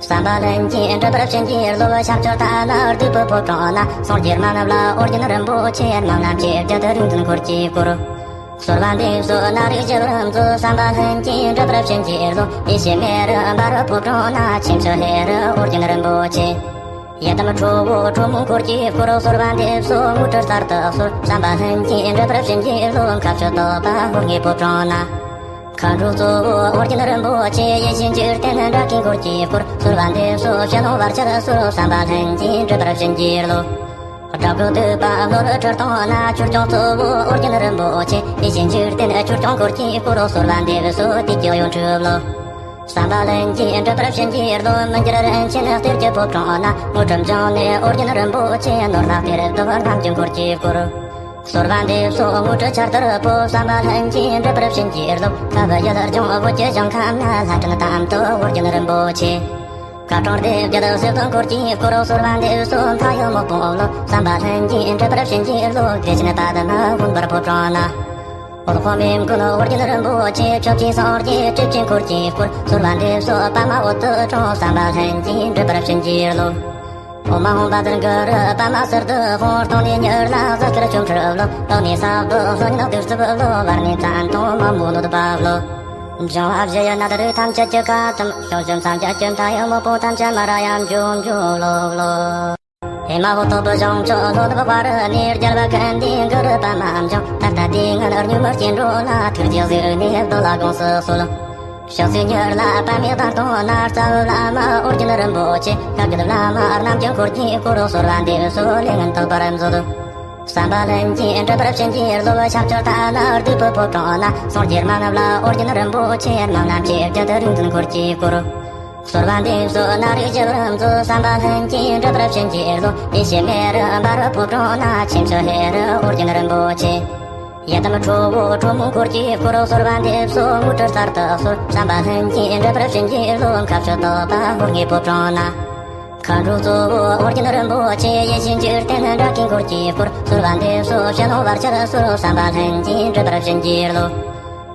བསམ་པ་ལྷུན་གྱིས་འགྲུབ་པར་བྱིན་གྱིས་རློབས། ཕྱག་མཆོག་བརྡ་ལ་བདུད་པོའི་ཕོ་བྲང་ན། ཟངས་ཀྱི་མ་ཎི་ལ་ཨོ་རྒྱན་རིན་པོ་ཆེ། དམངས་རྣམས་ཀྱི་རྒྱུད་དུ་རིག་འཛིན་འཁོར་གྱིས་བསྐོར། གསོལ་བ་འདེབས་སོ་ནཱ་རོ་ཞི་བར་མཛོད། བསམ་པ་ལྷུན་གྱིས་འགྲུབ་པར་བྱིན་གྱིས་རློབས། ཡེ་ཤེས་མེ་རུ་འབར་བའི་ཕོ་བྲང་ན། ཕྱིན་ཆད་ལྷ་རུ་ཨོ་རྒྱན་རིན་པོ་ཆེ། ཡི་དམ་ཁྲོ་བོ་ཁྲོ་མོའི་འཁོར་གྱིས་བསྐོར། གསོལ་བ་འདེབས་སོ་དངོས་གྲུབ་གསར་དུ་གསོལ། བསམ་པ་ལྷུན་གྱིས་འགྲུབ་པར་བྱིན་གྱིས་རློབས། མཁའ་སྤྱོད་དག་པ་ཧཱུྃ་གི་ཕོ་བྲང་ན། མཁའ་འགྲོ་གཙོ་བོ་ཨོ་རྒྱན་རིན་པོ་ཆེ། ཡེ་ཤེས་འཇིག་རྟེན་དགྲ་བགེགས་འཁོར་གྱིས་བསྐོར། གསོལ་བ་འདེབས་སོ་ཕྱི་ནང་བར་ཆད་སོལ། བསམ་པ་ལྷུན་གྱིས་འགྲུབ་པར་བྱིན་གྱིས་རློབས། དགྲ་བགེགས་བཏུལ་བ་ནོར་བུའི་ཁྲི་སྟེང་ན། ཆོས་སྐྱོང་གཙོ་བོ་ཨོ་རྒྱན་རིན་པོ་ཆེ། ཡེ་ཤེས་འཇིག་རྟེན་ཆོས་སྐྱོང་འཁོར་གྱིས་བསྐོར། གསོལ་བ་འདེབས་སོ་དུས་ཀྱི་གཡོ་འཁྲུགས་རློབས། བསམ་པ་ལྷུན་གྱིས་འགྲུབ་པར་བྱིན་གྱིས་རློབས། མི་འགྱུར་རིན་ཆེན་གཏེར་གྱི་ཕོ་བྲང་ན། དངོས་གྲུབ་འབྱུང་གནས་ཨོ་རྒྱན་རིན་པོ་ཆེ། ནོར་ལྷ་གཏེར་སྟོན་རྣམས་ཀྱི་འཁོར་གྱིས་བསྐོར། གསོལ་བ་འདེབས་སོ་དངོས་གྲུབ་ཆར་ལྟར་འཕོ། བསམ་པ་ལྷུན་གྱིས་འགྲུབ་པར་བྱིན་གྱིས་རློབས། ཁ་བ་ཡུལ་ལྗོངས་བོད་ཀྱི་ཞིང་ཁམས་ན། ལྷ་ཕྲན་དམ་དུ་ཨོ་རྒྱན་རིན་པོ་ཆེ། བཀའ་དྲུང་སྡེ་བརྒྱད་གསེར་ཏོག་འཁོར་གྱིས་བསྐོར། གསོལ་བ་འདེབས་སོ་མཐའ་ཡས་དམག་དཔུང་རློབས། བསམ་པ་ལྷུན་གྱིས་འགྲུབ་པར་བྱིན་གྱིས་རློབས། བདེ་ཆེན་པདྨ་འོད་འབར་ཕོ་བྲང་ན། འོད་དཔག་མེད་མགོན་ཨོ་རྒྱན་རིན་པོ་ཆེ། ཕྱོགས་བཅུའི་སངས་རྒྱས་སྤྲུལ་པའི་འཁོར་གྱིས་བསྐོར། གསོལ་བ་འདེབས་སོ་པདྨ་འོད་དུ་ཕྲེང་། བསམ་པ་ལྷུན་གྱིས་འགྲུབ་པར་བྱིན་གྱིས་རློབས། ཨོཾ་ཨཱཿཧཱུྃ་བཛྲ་གུ་རུ་པདྨ་ཟུར་དུ་ཧཱུྃ། སྟེང་ནས་ཉི་ཟླ་ཟེར་ཁྱེར་ཆོ་འཕྲུལ་རློབས། འོག་ནས་ས་བདུད་ཕོ་ཉ་བདུད་རྩིབས་རློབས། བར་ནས་མཚན་དང་མ་མོ་གནོད་པ་རློབས། འབྱུང་བ་བཞི་ཡི་ནད་རིགས་ཐམས་ཅད་ཀྱི་ཁ་ཐུམ། གཤོག་འཇིབ་མཚམས་བརྒྱད་ཀྱི་མཐའ་ཡས་དམག་དཔུང་ཐམས་ཅད་མར་ཡང་འཇོམས་འཇོམས་རློབས་རློབས། ཨེ་མ་ཧོ། སྟོབས་བུ་ཞིང་མཆོག་ལྷོ་ནུབ་དཔའ་རི་ནས། རྒྱལ་བ་ཀུན་འདུས་གུ་རུ་པདྨ་འབྱུང་། ད་ལྟ་དུས་ངན་སྙོམས་མེད་སྐྱེ་འགྲོ་ལ། ཐུགས་རྗེས་གཟིགས་ནས་བདག་ལ་དགོངས་སུ་གསོལ། ཕྱག་འཚལ་ཉིད་ལ་པདྨའི་བདག་དང་ན། རྩ་བའི་བླ་མ་ཨོ་རྒྱན་རིན་པོ་ཆེ། བཀའ་བརྒྱུད་བླ་མ་རྣམས་ཀྱི་འཁོར་གྱིས་བསྐོར། གསོལ་བ་འདེབས་སོ་ལས་ངན་དག་པར་མཛོད། བསམ་པ་ལྷུན་གྱིས་འགྲུབ་པར་བྱིན་གྱིས་རློབས། ཕྱག་མཆོག་བརྡ་ལ་བདུད་པོའི་ཕོ་བྲང་ན། ཟངས་ཀྱི་མ་ཎི་ལ་ཨོ་རྒྱན་རིན་པོ་ཆེ། དམངས་རྣམས་ཀྱི་རྒྱུད་དུ་རིག་འཛིན་འཁོར་གྱིས་བསྐོར། གསོལ་བ་འདེབས་སོ་ནཱ་རོ་ཞི་བར་མཛོད། བསམ་པ་ལྷུན་གྱིས་འགྲུབ་པར་བྱིན་གྱིས་རློབས། ཡེ་ཤེས་མེ་རུ་འབར་བའི་ཕོ་བྲང་ན། ཕྱིན་ཆད་ལྷ་རུ་ཨོ་རྒྱན་རིན་པོ་ཆེ། ཡི་དམ་ཁྲོ་བོ་ཁྲོ་མོའི་འཁོར་གྱིས་བསྐོར། གསོལ་བ་འདེབས་སོ་དངོས་གྲུབ་གསར་དུ་གསོལ། བསམ་པ་ལྷུན་གྱིས་འགྲུབ་པར་བྱིན་གྱིས་རློབས། མཁའ་སྤྱོད་དག་པ་ཧཱུྃ་གི་ཕོ་བྲང་ན། མཁའ་འགྲོ་གཙོ་བོ་ཨོ་རྒྱན་རིན་པོ་ཆེ། ཡེ་ཤེས་འཇིག་རྟེན་དགྲ་བགེགས་འཁོར་གྱིས་བསྐོར། གསོལ་བ་འདེབས་སོ་ཕྱི་ནང་བར་ཆད་སོལ། བསམ་པ་ལྷུན་གྱིས་འགྲུབ་པར་བྱིན་གྱིས་རློབས།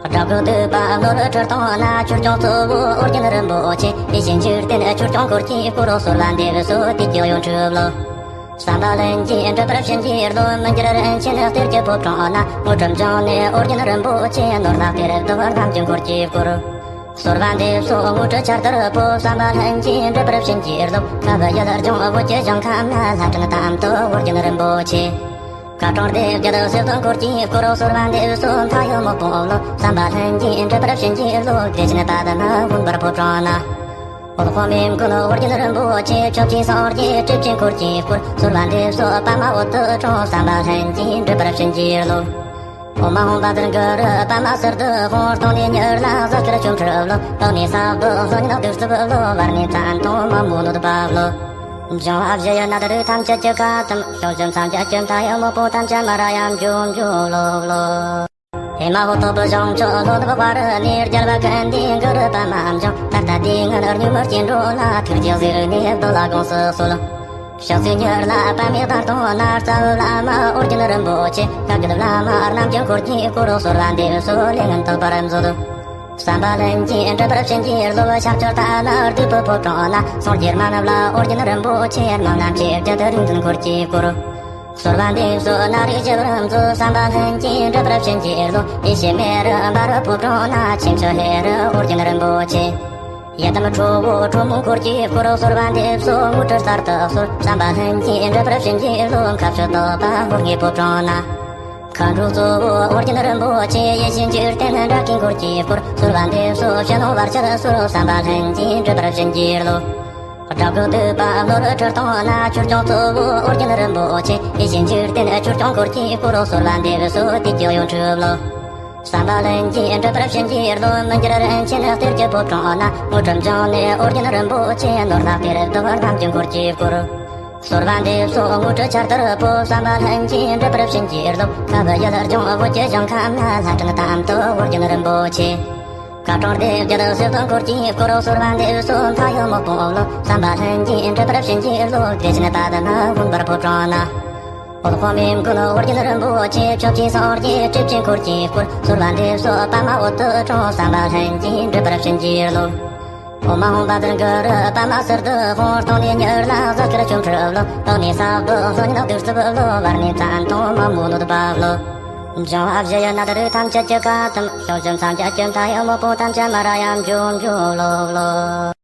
དགྲ་བགེགས་བཏུལ་བ་ནོར་བུའི་ཁྲི་སྟེང་ན། ཆོས་སྐྱོང་གཙོ་བོ་ཨོ་རྒྱན་རིན་པོ་ཆེ། ཡེ་ཤེས་འཇིག་རྟེན་ཆོས་སྐྱོང་འཁོར་གྱིས་བསྐོར། གསོལ་བ་འདེབས་སོ་དུས་ཀྱི་གཡོ་འཁྲུགས་རློབས། བསམ་པ་ལྷུན་གྱིས་འགྲུབ་པར་བྱིན་གྱིས་རློབས། མི་འགྱུར་རིན་ཆེན་གཏེར་གྱི་ཕོ་བྲང་ན། དངོས་གྲུབ་འབྱུང་གནས་ཨོ་རྒྱན་རིན་པོ་ཆེ། ནོར་ལྷ་གཏེར་སྟོན་རྣམས་ཀྱི་འཁོར་གྱིས་བསྐོར། གསོལ་བ་འདེབས་སོ་དངོས་གྲུབ་ཆར་ལྟར་འཕོ། བསམ་པ་ལྷུན་གྱིས་འགྲུབ་པར་བྱིན་གྱིས་རློབས། ཁ་བ་ཡུལ་ལྗོངས་བོད་ཀྱི་ཞིང་ཁམས་ན། ལྷ་ཕྲན་དམ་དུ་ཨོ་རྒྱན་རིན་པོ་ཆེ། བཀའ་དྲུང་སྡེ་བརྒྱད་གསེར་ཏོག་འཁོར་གྱིས་བསྐོར། གསོལ་བ་འདེབས་སོ་མཐའ་ཡས་དམག་དཔུང་རློབས། བསམ་པ་ལྷུན་གྱིས་འགྲུབ་པར་བྱིན་གྱིས་རློབས། བདེ་ཆེན་པདྨ་འོད་འབར་ཕོ་བྲང་ན། འོད་དཔག་མེད་མགོན་ཨོ་རྒྱན་རིན་པོ་ཆེ། ཕྱོགས་བཅུའི་སངས་རྒྱས་སྤྲུལ་པའི་འཁོར་གྱིས་བསྐོར། གསོལ་བ་འདེབས་སོ་པདྨ་འོད་དུ་ཕྲེང་། བསམ་པ་ལྷུན་གྱིས་འགྲུབ་པར་བྱིན་གྱིས་རློབས། ཨོཾ་ཨཱཿཧཱུྃ་བཛྲ་གུ་རུ་པདྨ་ཟུར་དུ་ཧཱུྃ། སྟེང་ནས་ཉི་ཟླ་ཟེར་ཁྱེར་ཆོ་འཕྲུལ་རློབས། འོག་ནས་ས་བདུད་ཕོ་ཉ་བདུད་རྩིབས་རློབས། བར་ནས་མཚན་དང་མ་མོ་གནོད་པ་རློབས། འབྱུང་བ་བཞི་ཡི་ནད་རིགས་ཐམས་ཅད་ཀྱི་ཁ་ཐུམ། གཤོག་འཇིབ་མཚམས་བརྒྱད་ཀྱི་མཐའ་ཡས་དམག་དཔུང་ཐམས་ཅད་མར་ཡང་འཇོམས་འཇོམས་རློབས་རློབས། ཨེ་མ་ཧོ། སྟོབས་བུ་ཞིང་མཆོག་ལྷོ་ནུབ་དཔའ་རི་ནས། རྒྱལ་བ་ཀུན་འདུས་གུ་རུ་པདྨ་འབྱུང་། ད་ལྟ་དུས་ངན་སྙོམས་མེད་སྐྱེ་འགྲོ་ལ། ཐུགས་རྗེས་གཟིགས་ནས་བདག་ལ་དགོངས་སུ་གསོལ། ཕྱག་འཚལ་ཉིད་ལ་པདྨའི་བདག་དང་ན། རྩ་བའི་བླ་མ་ཨོ་རྒྱན་རིན་པོ་ཆེ། བཀའ་བརྒྱུད་བླ་མ་རྣམས་ཀྱི་འཁོར་གྱིས་བསྐོར། གསོལ་བ་འདེབས་སོ་ལས་ངན་དག་པར་མཛོད། བསམ་པ་ལྷུན་གྱིས་འགྲུབ་པར་བྱིན་གྱིས་རློབས། ཕྱག་མཆོག་བརྡ་ལ་བདུད་པོའི་ཕོ་བྲང་ན། ཟངས་ཀྱི་མ་ཎི་ལ་ཨོ་རྒྱན་རིན་པོ་ཆེ། དམངས་རྣམས་ཀྱི་རྒྱུད་དུ་རིག་འཛིན་འཁོར་གྱིས་བསྐོར། གསོལ་བ་འདེབས་སོ་ནཱ་རོ་ཞི་བར་མཛོད། བསམ་པ་ལྷུན་གྱིས་འགྲུབ་པར་བྱིན་གྱིས་རློབས། ཡེ་ཤེས་མེ་རུ་འབར་བའི་ཕོ་བྲང་ན། ཕྱིན་ཆད་ལྷ་རུ་ཨོ་རྒྱན་རིན་པོ་ཆེ། ཡི་དམ་ཁྲོ་བོ་ཁྲོ་མོའི་འཁོར་གྱིས་བསྐོར། གསོལ་བ་འདེབས་སོ་དངོས་གྲུབ་གསར་དུ་གསོལ། བསམ་པ་ལྷུན་གྱིས་འགྲུབ་པར་བྱིན་གྱིས་རློབས། མཁའ་སྤྱོད་དག་པ་ཧཱུྃ་གི་ཕོ་བྲང་ན། མཁའ་འགྲོ་གཙོ་བོ་ཨོ་རྒྱན་རིན་པོ་ཆེ། ཡེ་ཤེས་འཇིག་རྟེན་དགྲ་བགེགས་འཁོར་གྱིས་བསྐོར། གསོལ་བ་འདེབས་སོ་ཕྱི་ནང་བར་ཆད་སོལ། བསམ་པ་ལྷུན་གྱིས་འགྲུབ་པར་བྱིན་གྱིས་རློབས། དགྲ་བགེགས་བཏུལ་བ་ནོར་བུའི་ཁྲི་སྟེང་ན། ཆོས་སྐྱོང་གཙོ་བོ་ཨོ་རྒྱན་རིན་པོ་ཆེ། ཡེ་ཤེས་འཇིག་རྟེན་ཆོས་སྐྱོང་འཁོར་གྱིས་བསྐོར། གསོལ་བ་འདེབས་སོ་དུས་ཀྱི་གཡོ་འཁྲུགས་རློབས། བསམ་པ་ལྷུན་གྱིས་འགྲུབ་པར་བྱིན་གྱིས་རློབས། མི་འགྱུར་རིན་ཆེན་གཏེར་གྱི་ཕོ་བྲང་ན། དངོས་གྲུབ་འབྱུང་གནས་ཨོ་རྒྱན་རིན་པོ་ཆེ། ནོར་ལྷ་གཏེར་སྟོན་རྣམས་ཀྱི་འཁོར་གྱིས་བསྐོར། གསོལ་བ་འདེབས་སོ་དངོས་གྲུབ་ཆར་ལྟར་འཕོ། བསམ་པ་ལྷུན་གྱིས་འགྲུབ་པར་བྱིན་གྱིས་རློབས། ཁ་བ་ཡུལ་ལྗོངས་བོད་ཀྱི་ཞིང་ཁམས་ན། ལྷ་ཕྲན་དམ་དུ་ཨོ་རྒྱན་རིན་པོ་ཆེ། བཀའ་དྲུང་སྡེ་བརྒྱད་གསེར་ཏོག་འཁོར་གྱིས་བསྐོར། གསོལ་བ་འདེབས་སོ་མཐའ་ཡས་དམག་དཔུང་རློབས། བསམ་པ་ལྷུན་གྱིས་འགྲུབ་པར་བྱིན་གྱིས་རློབས། བདེ་ཆེན་པདྨ་འོད་འབར་ཕོ་བྲང་ན། འོད་དཔག་མེད་མགོན་ཨོ་རྒྱན་རིན་པོ་ཆེ། ཆོས་ཀྱི་སངས་རྒྱས་སྤྲུལ་པའི་འཁོར་གྱིས་བསྐོར། གསོལ་བ་འདེབས་སོ་པདྨ་འོད་དུ་འཁྲུངས། བསམ་པ་ལྷུན་གྱིས་འགྲུབ་པར་བྱིན་གྱིས་རློབས། འོད་མ་འོངས་པ་དུར་ཀུ་རུ། པདྨ་ཟུར་དུ་ཧཱུྃ། སྟེང་ནས་གཉུག་མ་གཟུགས་སྐུར་ཆོ་འཕྲུལ་གློད། འོག་ནས་ས་བདུད་གསུམ་ཉིད་གདུག་རྩུབ་གློད། བར་ནས་མཚན་མཐོང་མ་མོའི་གནོད་པ་གློད། འབྱུང་བ་བཞི་ཡི་ནད་རིགས་ཐམས་ཅད་ཀྱི་ཁ་ཐུམ། གཤོག་སྒྲིབ་མཚམས་བརྒྱད་ཀྱི་མཐའ་ཡས་དམོད་པ་ཐམས་ཅད་མ་ར་ཡ་འཇོམས་འཇོམས་གློད་གློད།